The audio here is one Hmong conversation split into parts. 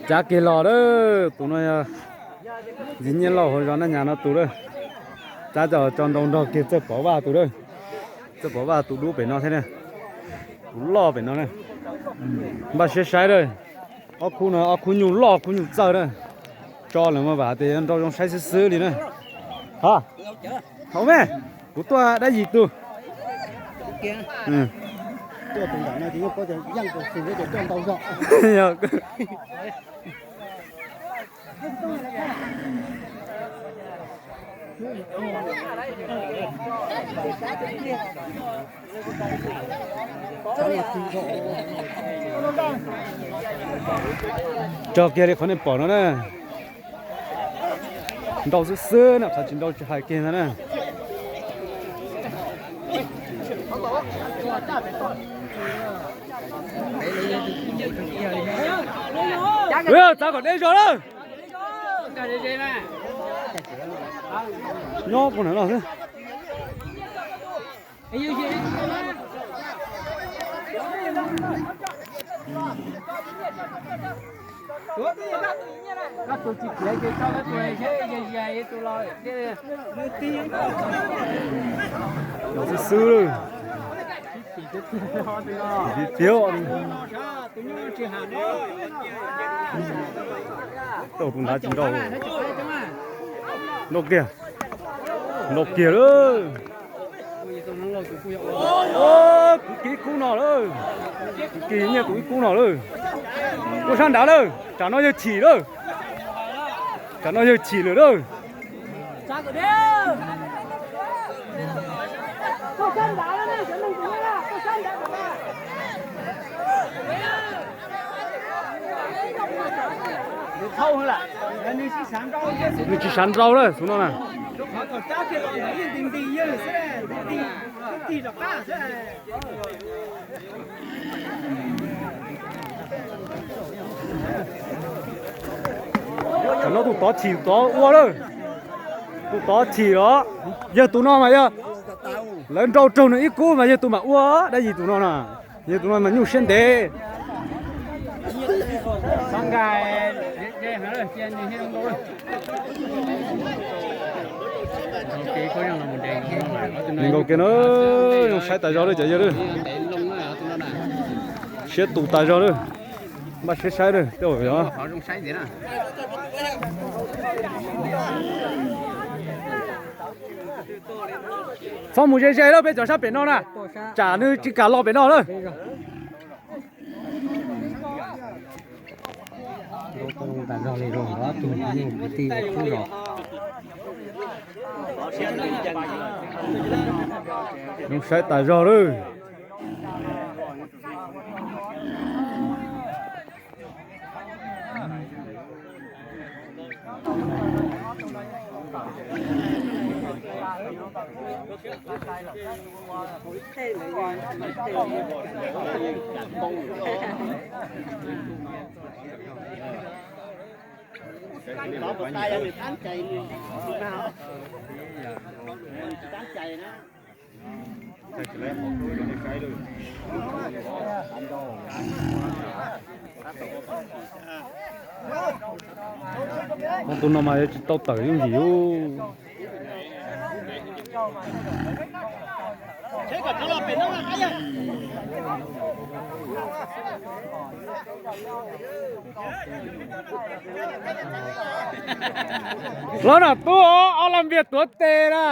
Cab kiag los lawm, tus no yog ntxiv nyiaj lauj hauv zos Naj Nyab no tus lawm. Cab coj tso nrau nrog kiag Txawj Pov Vaj tus lawm. Txawj Pov Vaj tus dub pem no thiab na, tus loj pem no na. Npaj siab saib lawm, ob khub no ob khub nyuj loj khub nyuj txawj na. Tso lawm mas vam tias yuav nrau zoo saib xwb xwb li na. Ha, thaum me, kuv tuaj dab yim tus. Tso kiag li qhov nej pom no na. Nrau xwb xwb na, qhov tsis nrau tsis hais kiag ntag na. Txav kom deb zog lawm. Nyob puag nram no xwb. Xwb xwb. Tiag. Tau tus nrad tsis nrau. Nrau kiag. Nrau kiag lawm. Kuv kiag ib kub no lawm. Kuv kiag nyiaj kuv ib kub no lawm. Tuaj sab nrad lawm, tsam no yawg chim lawm. Tsam no yawg chim lawm lawm. Nws tsis sawv nrau lawm tus no na. Tam no tus tod chim tod ua lawm. Tus tod chim los, yawg tus no mas yog lawv nrau raug nws ib kub mas yawg tus mam ua dab tsi tus no na. Yawg tus no mas nyuj siab ntev. Nkaus kiag na, zoo saib tas zog lawm cov yawg lawm. Siab tus tas zog lawm. Npaj siab saib lawm tej zaum. Txhob mus ze ze lawm peb cov sab pem no na, tsam nws tsis kam los pem no lawm. Zoo saib tas zog lawm. Tus no mas yuav tsis tau tawm yooj yim. Los no tub, ob lam npias tuav tes na.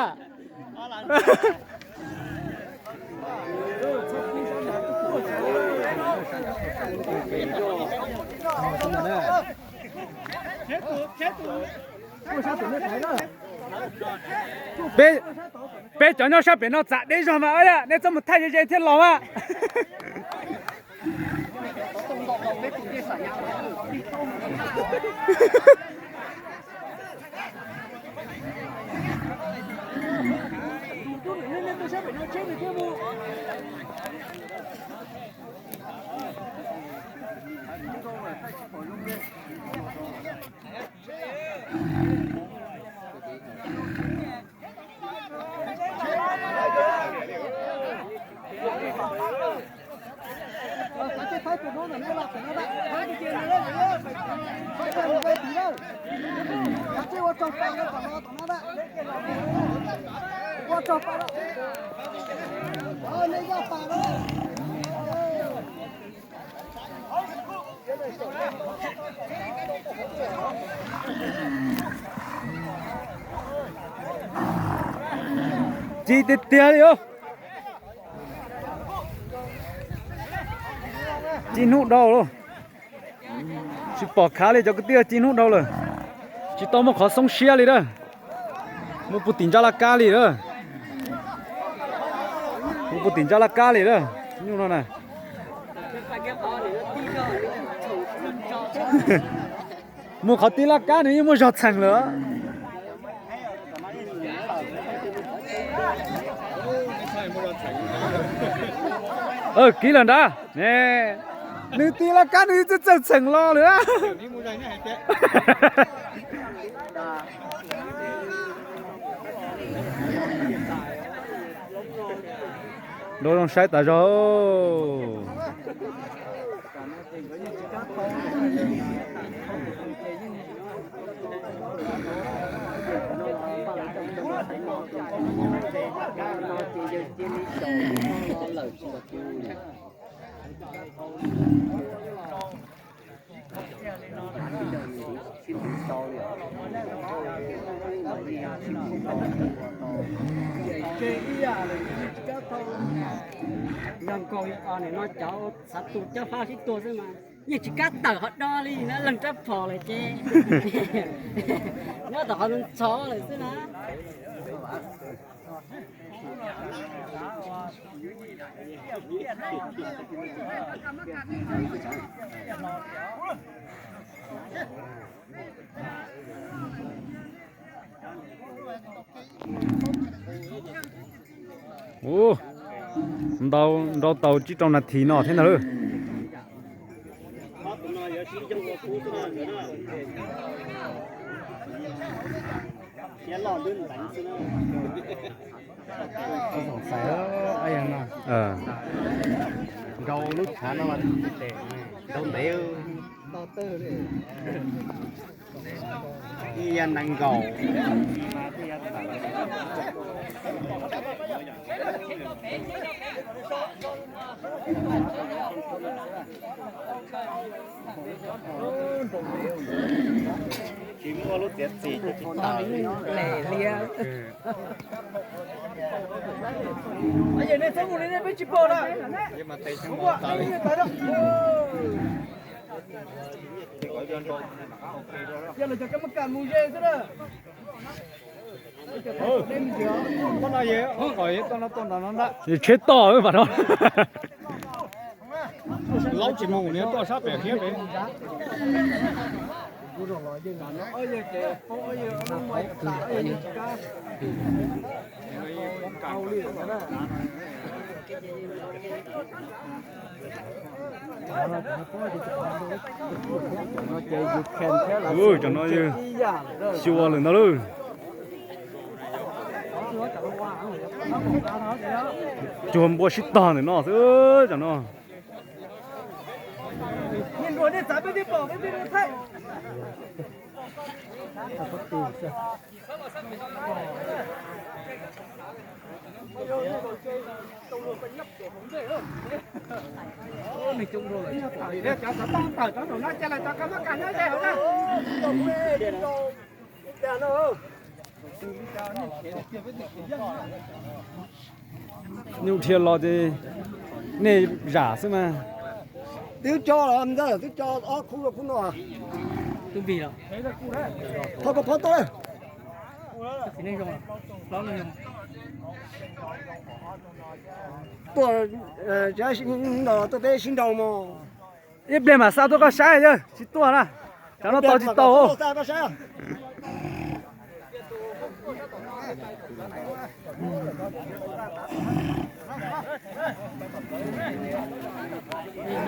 Peb cov nyob sab pem no txav deb zog mas, nej txhob mus thaij ze ze thiaj los mas. Ci tiag tiag li os. Ci hnub dhau lawm. Tsis pom khav li cov kwv tij, ci hnub dhau lawm. Tsis tau muaj qhov xoob siab li a. Mus puag tim ntsa laj kab li a. Mus puag tim ntsa laj kab li a. Nyuj no na. Mus qhov tib laj kab nws yeej muaj zog txheem lawm. Kiv lawm nrad. Nws tib laj kab nws txawj txheem los lawm. Nrau zoo saib tas zog. Yog nkaus li no cov xav tu cov fab sib tua xwb mas yeej tsis kam tawm qhov do li na, leeg rab phom lawm ces nyob tom qhov ntxhov lawm xwb na. Ub, nrau tau tsib rau nas this no thiab ntag lauj. Nrau lub tshav no nrau ntev. Ib yam nees nkaum. Tsis muaj lub txiav txim ces tsis tawm li. Nej txhob mus li, nej peb tsis pom na. Yog lawv cov kab mab kam mus ze xwb na. Tsheb toj mas no. Laub tsis mus, nws tuaj sab pem khiab pem. Cov no xyuas lawm ntag lauj. Cuag npua sib tog ntawm no xwb cov no. Nyuj dhia los ces nej zam xwb mas. Twb tso los ntawd, twb tso ob khub, khub no. Thov koj pov tau. Tuaj, tuaj peb sib nraus mog. Ib pliag mam xa tuaj koj saib, yog tsis tuaj na, cov no tau tsis tau.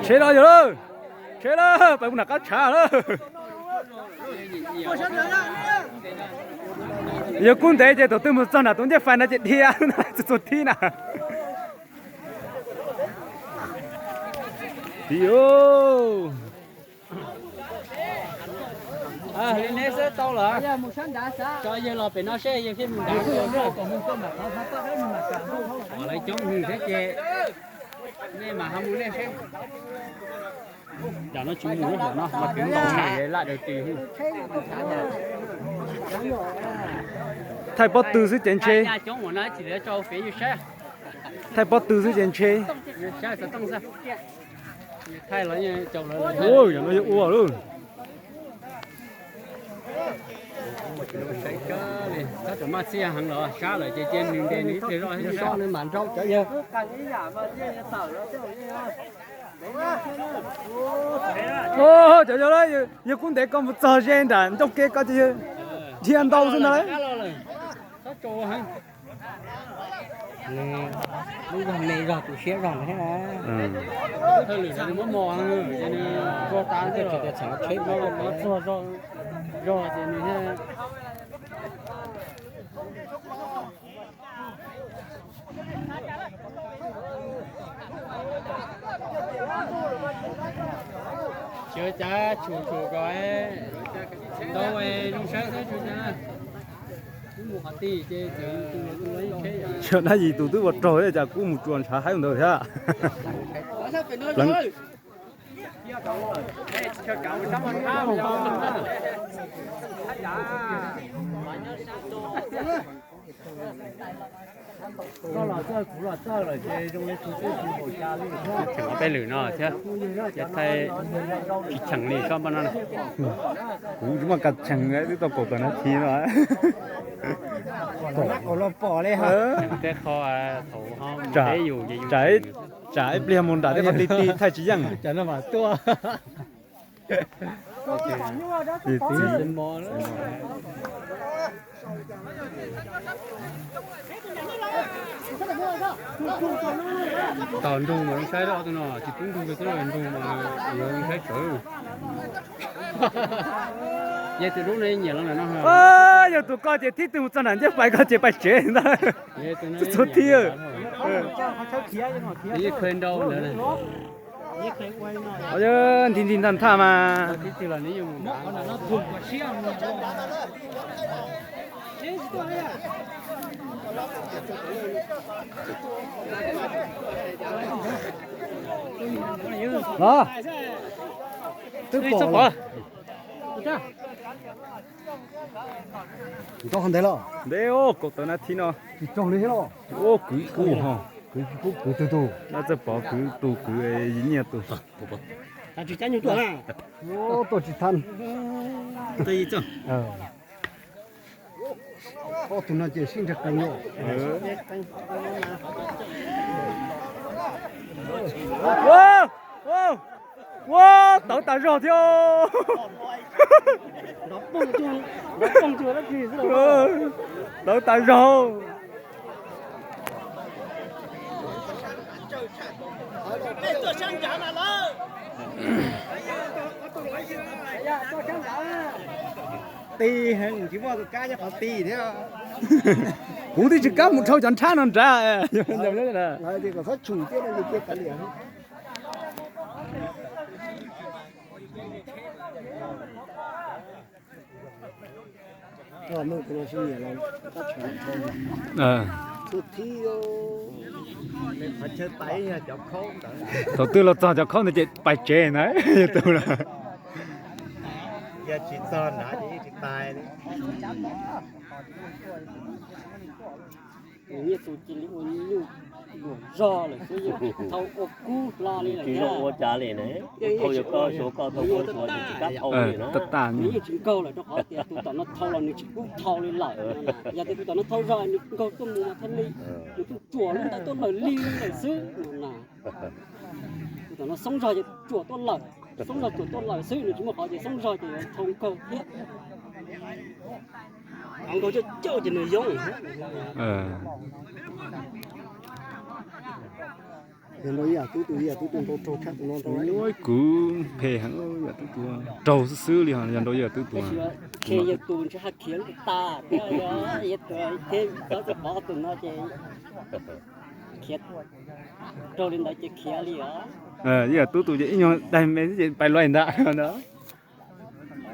Tsheb los yog lawm, tsheb lawm, peb mus nram qab tshav lawm. Yog kub ntev ces thaum twg mus txog nram tus ncej fais no ces dhia txog thib na. Tiv, ov, Li neb xwb tau lawm. Tso yawg los pem no seb yawg thiaj mus nrad. Lawv coob nws thiab ces nej mam ho mus nej seb. Nram no tsis mus lawm no mas kwv nkaus na laj daws tis. Thaij pob tw xwb ces ntshe. Coob ua no tsis tso fev yus saib. Thaij pob tw xwb ces ntshe. Ua no yog ua lawm. Txhob maj txiaj heev los sab lawm ces cia nws ntes nws ib pliag zoj thiab. Cov yog, yawg kuj ntev koj mus txog ze nram ncauj ke koj ces yawg dhia ntau xwb ntag lauj. Lub zog me zog tu siab zog thiab. Thawj lwm nws muab mos, nws tsuag tas txog zog ces nws thiaj Sawv cav tshum tshum kom ntau zoo saib xwb tsis cas. Sawv dab yim tus twb ua raug cas kuj mus tsuas ntshav haib ntawd thiab. Ob peb lwm no thiab, ces thaij tsis cheem li sab npaj no. Kuv tsis muaj kas cheem twb tau kaum tawm nas this no. Tej qho thaum ho mus teb yus ces yus tsam ib pliag mus nram tej qhov ti ti thaij tsis yeej. Tos nrug mas zoo saib, ob tug no tsis pub nrug, tub nrug mas yuav zoo saib tsawv. Yog tus lub no nyiam los no, yog tus koj ces tib tug mus txog nram ncej pais, koj ces pais tsev ntag. Txhua txhua thib. Nti nti nthaj nthaj mas. Los, twb pom. Ntev os, kaum tawm nas this no. Tsis raug li thiab los. Ua kwv kub ho. Kwv tug tug. Nyob txawj pov kwv tus kwv nyiaj tus. Tuaj tsis thab. Ob tug no ces sib ntsag qees. Ua tawv tas zog thiab. Tawv tas zog. Ti heev, tsis muaj tus kab nyob qhov ti thiab. Kuv twb tsis kam mus dhau cov nrhab no nrad. Kom txhob tshum tiag no ces cia kav liam. Thaum twg los txog cov khaub ntawd ces pais tsev na. Yog tus, yog tsis txog nrad ces yeej tsis pais li. Nyiaj tus cia li ua nyuj luam zog lawm xwb, yeej tsis tau ua kub hlo li lawm thiab. Ua cas li ne? Ua thau yog koj suav koj thau, ua suav ces tsis kam thau li na. Nws yeej tsis nkaug lawm rau qhov tias tus tom no thau los nws tsis kub thau li lawm. Yog tias tus tom no thau zog nws nkaug tuaj mus mas thiaj li, nws tuaj tsuam lub ntawd tuaj lawm li lawm xwb no na. Tus tom no xoob zog ces tsuam tuaj lawm, xoob zog tsuam tuaj lawm xwb, nws tsis muaj qhov tias xoob zog ces yuav thau nkaug thiab. Nkaug coob coob ces nws yoob. Yog no ib yam tub tus, ib yam tub tus nrau raug tshaj tus no nrau. Ua kwv phem heev, yam tub tus raug xwb xwb li ho yog nrau ib yam tub tus. Yog tus ntshe haj khiav lub tas thiab, yog tus thiab txhob txawj pov tus no ces khiav raug li ntawd ces khiav li os. Ib yam tub tus ces ib nyuag daig me xwb ces pais luaj ntag no.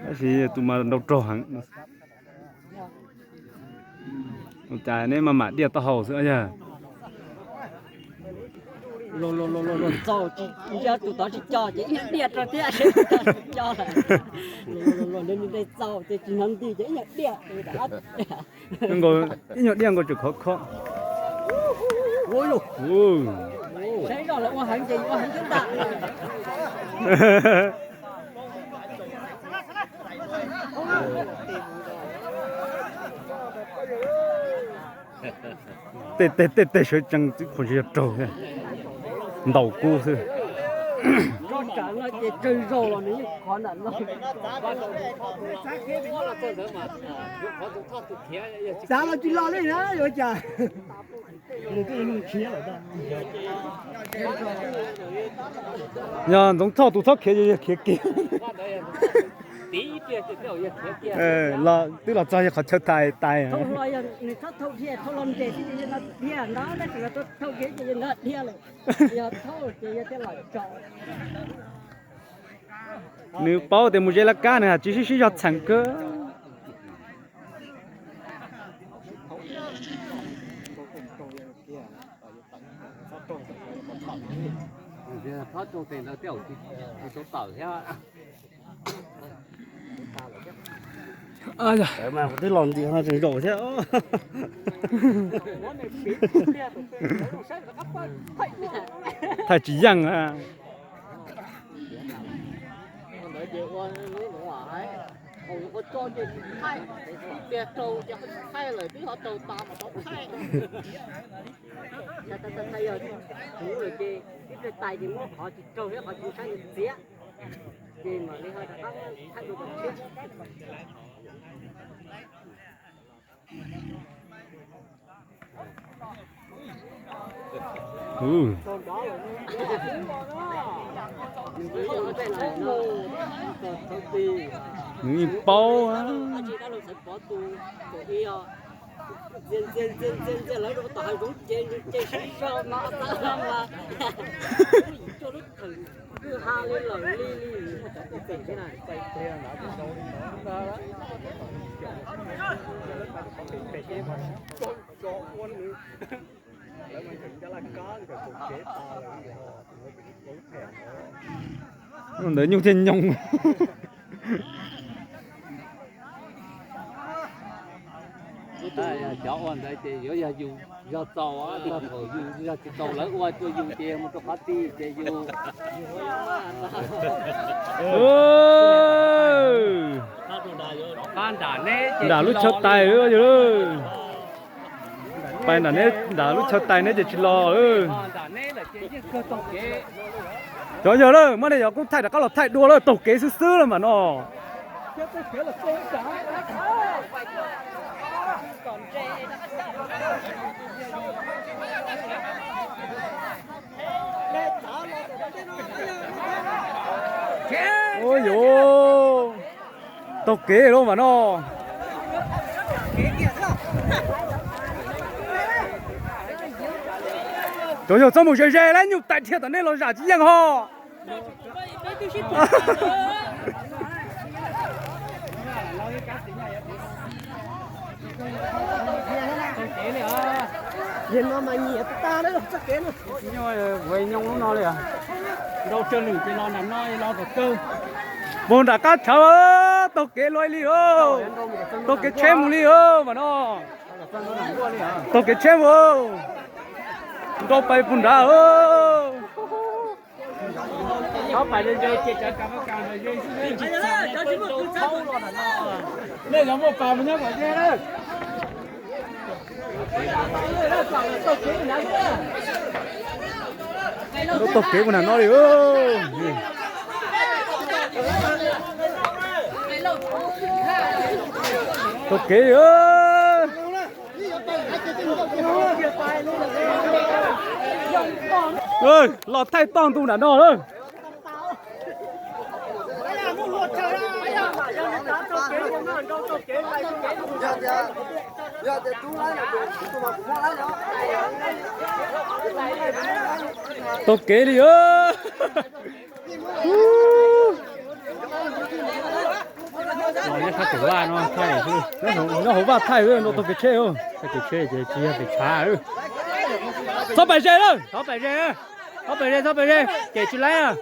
Tab sis tus mas nrau rog heev. Ua cas neb maj mam diaj taub hau xwb yog? Txaus, tus tod tsis co ces ib nyuag diaj rau thiab, tsis co lawm. Txaus ces tsis hnov nti ces ib nyuag diaj. Ib nyuag diaj nkaus tseem khov kho. Saib zoj los ua heev ces ua heev xwb ntag. Tej tej tej tej sawv tsees tib qho tsis yog raug, ntaus kub xwb. Txav los tsis los li na, yuav cas? Yog Ntxoov Thoj tus txhob khiav, yog khiav kiag. Twb los txog yog qhov chaw tais tais. Nws paub tias mus ze laj kab nws has tsis sib sib zog txheem kawg. Twb los nti no tseem zaum thiab. Thaij tsis yeej. Nws yeej paub. Ntawd nyuj thiaj nyoos. Cov ua ntawd ces yuav yog yus zog txaus, thaum yus zog tsis txaus lawv ua rau yus ces mus rau qhov twg ces yus nram lub chaw tais. Pais nram neb, nram lub chaw tais neb ces tsis los. Cov yawg lawm, muab nej cov koob thaij rov qab los thaij dua lawm, taug kev xwb xwb lawm mas no. Ua yuav taug kev lawm mas no. Cov yawg txhob mus ze ze lawm, nyuj tais dhia tom nej los zam tsis yeej ho. Mus nram qab tshawv, taug kev luaj li, taug kev tsheb mus li mas no. Taug kev tsheb mus, nrau pais puag nrad. Nej cov muaj pas mus nyob kom ze. Taug kev puag nram no li. Taug kev li. Los thaij toj ntu nram no lawm. Taug kev li. Nyob hauv vaj no thaij xwb. Nyob hauv vaj thaij xwb, nrau tau kev tsheb. Thaij kev tsheb ces tsis yog kev tshav. Txhob pais ze lawm, txhob pais ze, txhob pais ze, txhob pais ze, ces tsis laib.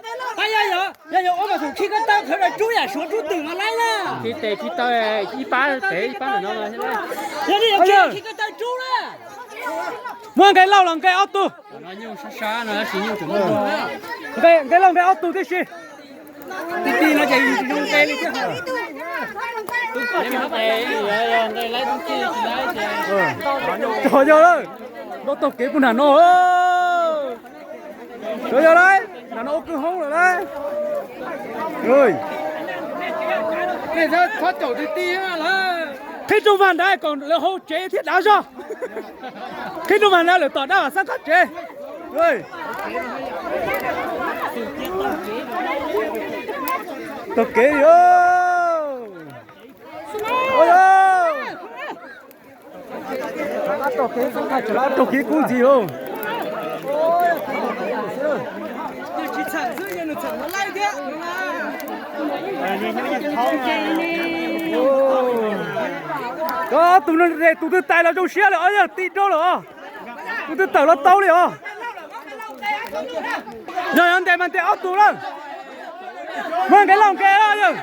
Yog yog ua mas thaum khi ko taw qhov no rub yam suav rub twm mas laib na. Khi tes khi taw ib pab pem ib pab ntawm no. Yog li khi ko taw rub na. Muab Nqe Lauj los Nqe ob tug. Nqe Lauj Nqe ob tug tib si. Ti ti no ces zoo nqe li thiab. Tsuas yog lawm, nrau taug kev puag nram no. Tsuas yog lawm, nram no ua kwj hoob lawm lauj. Qhib rooj vag nrad kom lawv hauv tsev thiab dav zog. Qhib rooj vag nrad lawm tom dab vam xab qab tsev. Taug kev li. Taug kev kub ntxiv lauj. Ob tug no, tus twg tais los zoo siab lawm, ob yog ti rau lawm os. Tus twg tawm los tau li os. Yog yog ntes mas ntes ob tug lawm. Muab Nqe Lauj nqe lawm yog.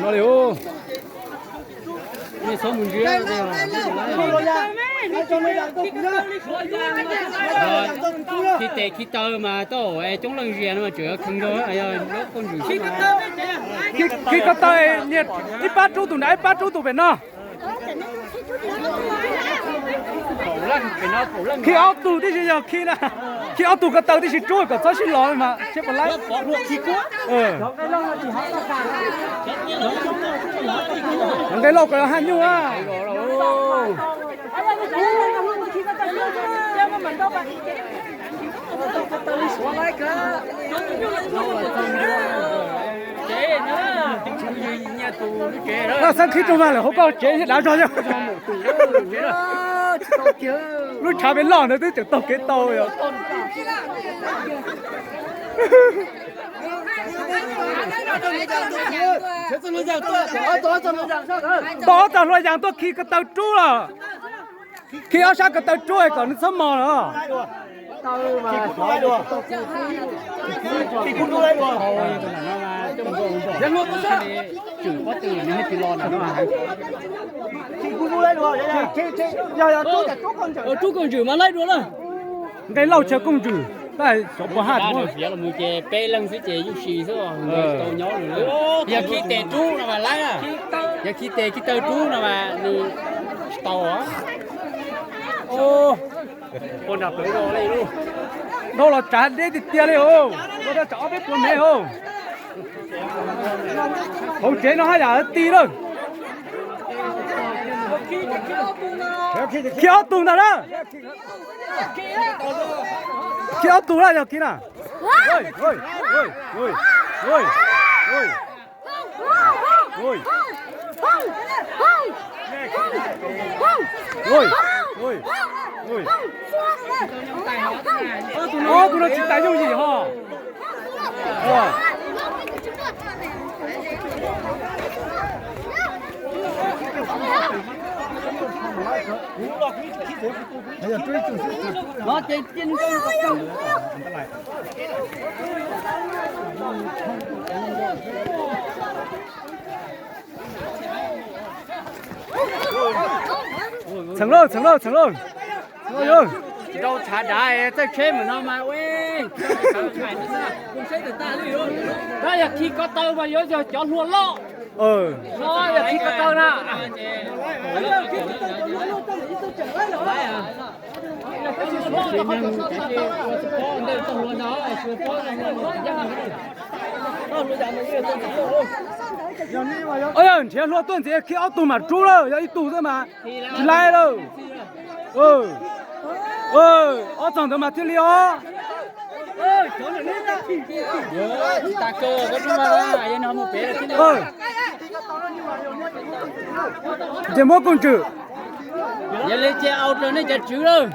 No li. Khi tes khi taw mas tau coob leej zias no mas tseem yog kheej nrog, yog koj ntswm. Khi ko taw, ib pab rub tus nrad ib pab rub tus pem no. Khi ob tug tib si yog khi na. Khi ob tug ko taw tib si rub kom txhob sib los mas sib pom laib. Nqe Lauj kom haj nyuj a. Laj xab qhib rooj vag lawm hauv koj tsev thiab dav zog yog. Lub tshav pem loj ntawd twb tseem taug kev tau yog. Tau ob txog hlua yas tuaj khi ko taw rub los. Khi ob sab ko taw rub kom nws txhob mos los. Rub koj ntswm mas laib dua lawm. Nqe Lauj chaw koj ntswm, tab xyov puas haj fiav los mus ces peb leeg xwb ces yuj si xwb, tau nyob lawm. Yog khi tes rub no mas laib, yog khi tes khi taw rub no mas nws tsis tau. Dhau los tsav deb tiag tiag li os, dhau los tsav ob peb puas mev os. Hauv tsev no haj yam ti lawm. Khi ob tug ntag na. Khi ob tug na yog khi na. Ob tug no tsis tas yooj yim ho. Txheem lauj, txheem lauj, txheem lauj. Rau tshav dav txawj tsheb mus no mas ua. Tab yog khi ko taw mas yuav yog cov hlua loj. No yog khi ko taw na. Nrhiav hlua tuaj ntxiv khi ob tug mam rub lawm, yog ib tug xwb mas tsis laib lawm. Ob txog ntawd mas thiaj li os. Ces muab kooj tswm. Yog li ces au rau nej cov tswv lawm.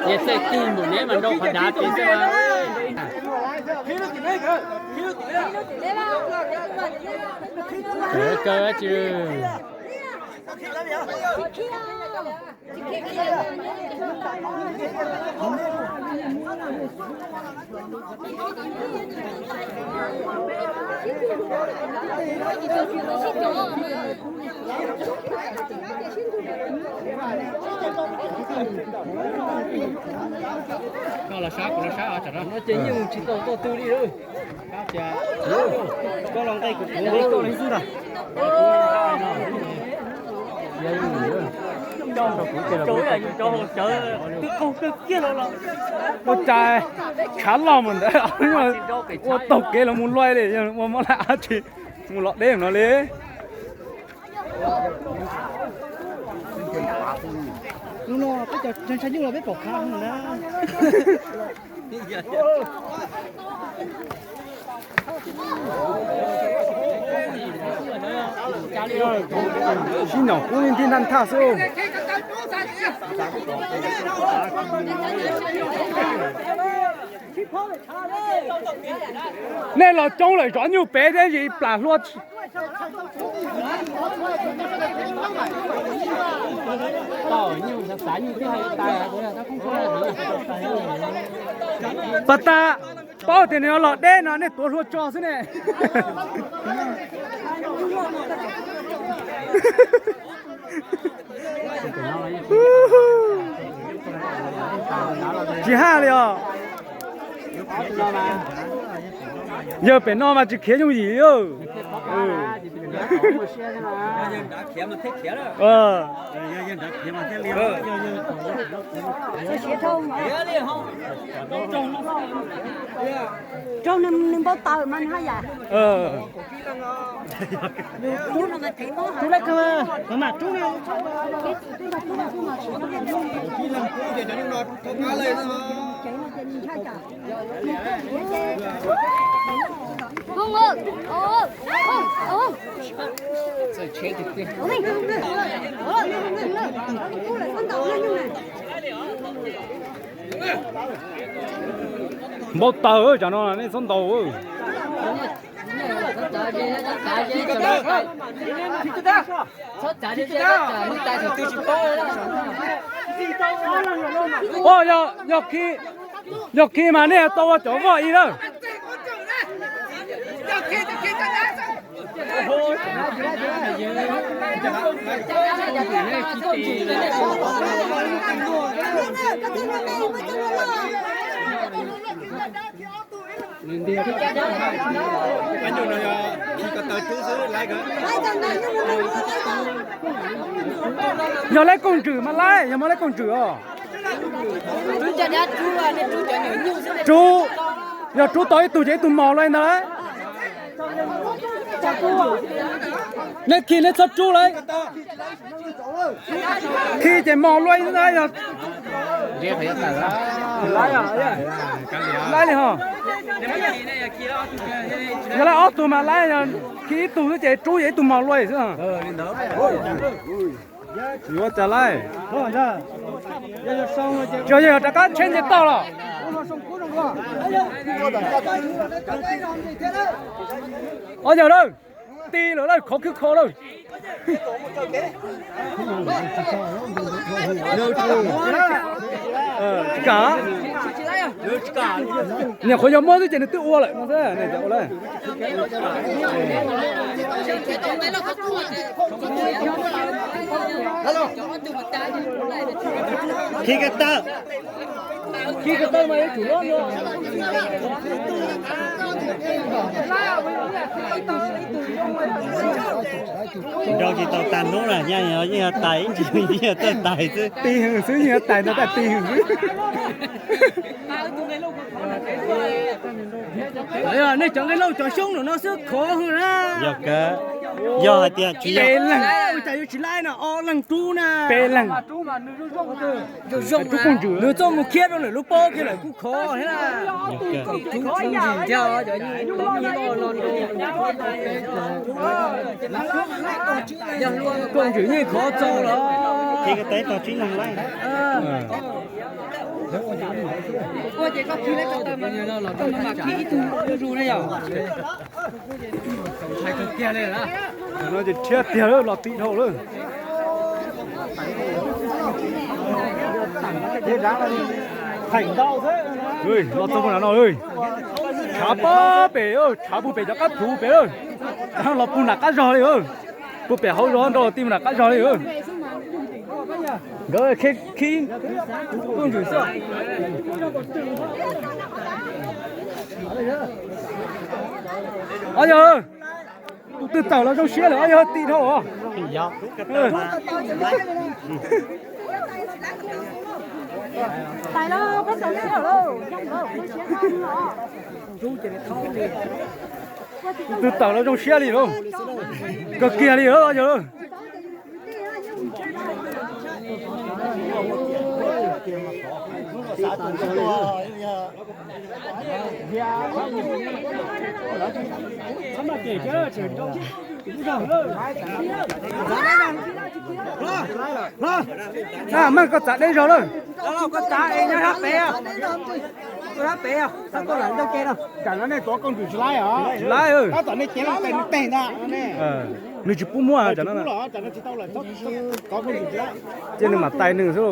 Ces txawj tig npaum neb mas nrau qhov dav pem xwb. Kaw tsi. Koj los sab, kuv los sab, tam no ces yeej tsis tau tuaj twg li. Koj los nqe kuv, kuv nqe koj li xwb ntag. Ua cas tshav loj mus ntawd, ua taug kev los mus luaj li, ua mob laj dab tsi, mus los deb no li. Hnub no peb cov ntshai nyuj los peb pom khav na. Sib nyom kub li nthib nthaj nthaj xwb. Nej los coob lawm, zov nyuj pem thiab, plam hlua. Pas tas, paub tias nws los deb no nej tuav hlua tso xwb ne. Tsis haj li os. Yawg pem no mas tsis khiav yooj yim li. Raug nws npau taws mas nws haj yam. Npau taws, tsam no nej txhob ntaus. Yog khi mas nej tau ua cov voj ib lawm. Yog laib kooj ntswm mas laib, yog muaj laib kooj ntswm os. Rub, yog rub tau ib tug ces ib tug mos luaj ntag lauj. Nej khi nej txhob rub lauj. Khi ces mos luaj ntag yog. Laib li ho. Yog laib ob tug mas laib, khi ib tug xwb ces rub ces ib tug mos luaj xwb. Yuav cas laib. Tsuas yog rov qab tsheb nce toj los. Ob yawg lawm, ti lawm lawm, khov khwb kho lawm. Tsis kam. Niam qhuav yog muab xwb ces nws twb ua lawm no xwb. Khi ko taw, khi ko taw mas yuav tsum lob. Nrau tsis tau tag hnub na, yeej yog tais ib ntsis, yeej yog txawj tais xwb. Ti hwm xwb, yeej yog tais ntau tais ti hwm xwb. Nej cov nqaij lauj cov xyoob no xwb khov hwm na. Yog kawg. Yog hais tias tsis yog, ua cas yuav tsis laib no, ob leeg rub na. Peb leeg. Nws txoj mus khiab rau lwm lub pob kiag lawm kuj khov thiab na. Koj ntsis thiab cov nyiaj loj no, koj ntsis yeej khov txaus los. No ces rhiab tiag lawm, los ti dhau lawm. Los txog no, tshav pob pem, tshav puag pem cov qab thuv pem lawm. Los puag nram qab zog li, puag pem hauv zos nrau los ti mus nram qab zog li. Nkawd khib tuaj ntswm xwb. Ob yawg, tus twg tawm los zoo siab lawm, ob yawg, ti dhau os. Tus twg tawm los zoo siab li lauj, kawg kiag li lauj, ob yawg. Meej, koj txav deb zog lawm. Koj txav es nyob sab pem, nyob sab pem, txhob tuaj lam ntawm ke no. Tsam no nej tuav koj ntswm tsis laib os. Tsis laib, tab tom nej cev los tes nws teg ntag. Nws tsis pub muab tsam no. Ces nws mam tais nws xwb.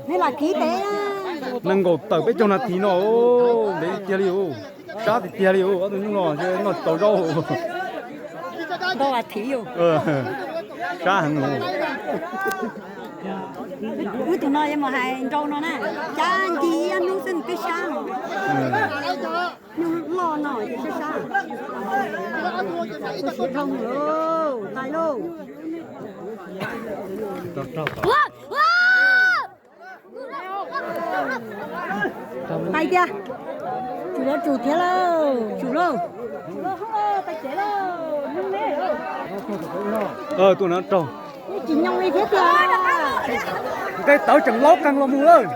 Nej lam kiv pem. Nees nkaum tawm peb caug nas this no, ntev tiag li, sab tiag tiag li, ob tug nyuj no noj tsis tau zaub. Sab heev. Wb tus no yuav mus hais nrau no na, cab ncig ib ob hnub xwb nws twb sab. Nyuj loj no ces sab sab. Siav dhau lawm, tais lauj. Tais tiag, tsum los tsum thiab lauj, tsum lauj. Tuaj na raug. Tsis nyoo li thiab tiag. Nqe tawv tseem laub qeeg los mus lawm.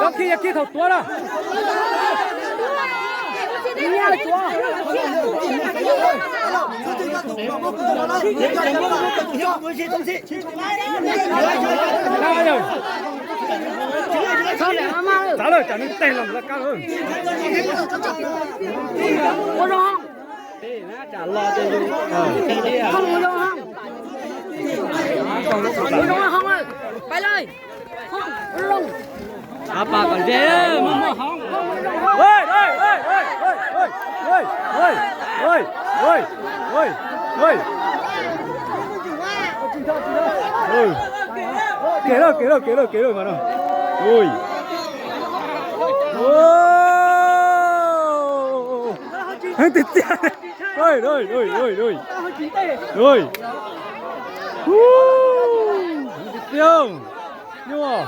Yog khi, yog khi thaum tuav na. Txav lawm, tsam nws teg los lawv kab lawm. Pais lawm. Av pas kom ze, muaj muaj hoob. Kev lawm, kev lawm, kev lawm, kev lawm mas no. Heev tiag tiag. Heev tiag tiag. Nyuaj,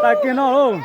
tais kiag no lauj.